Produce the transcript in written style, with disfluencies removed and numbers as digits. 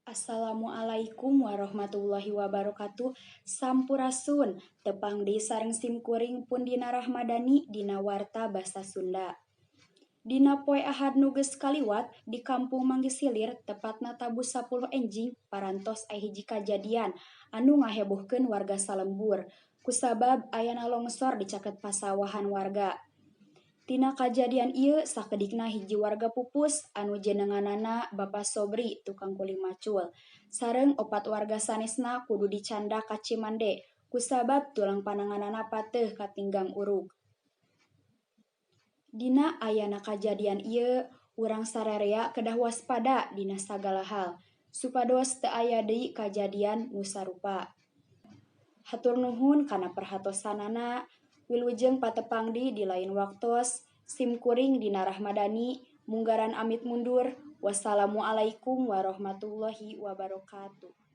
Assalamualaikum warahmatullahi wabarakatuh. Sampurasun, tepang deui sareng simkuring Pundina Rahmadani dina Warta Basa Sunda. Dina poe Ahad nu geus kaliwat di Kampung Manggisilir, tepatna tabuh 10 enjing, parantos aya hiji kajadian anu ngahebohkeun warga salembur kusabab ayana longsor di caket pasawahan warga. Tina kajadian ieu sakedikna hiji warga pupus anu jenenganana Bapa Sobri, tukang kuli macul, sareng opat warga sanesna kudu dicandak ka Cimande kusabab tulang pananganana pateh katinggang urug. Dina ayana kajadian ieu, urang sararea kedah waspada dina sagala hal supados teu aya deui kajadian nu sarupa. Hatur nuhun kana perhatosanana. Wilujeng patepang deui di lain waktos. Simkuring Dina Rahmadani munggaran amit mundur. Wassalamualaikum warahmatullahi wabarakatuh.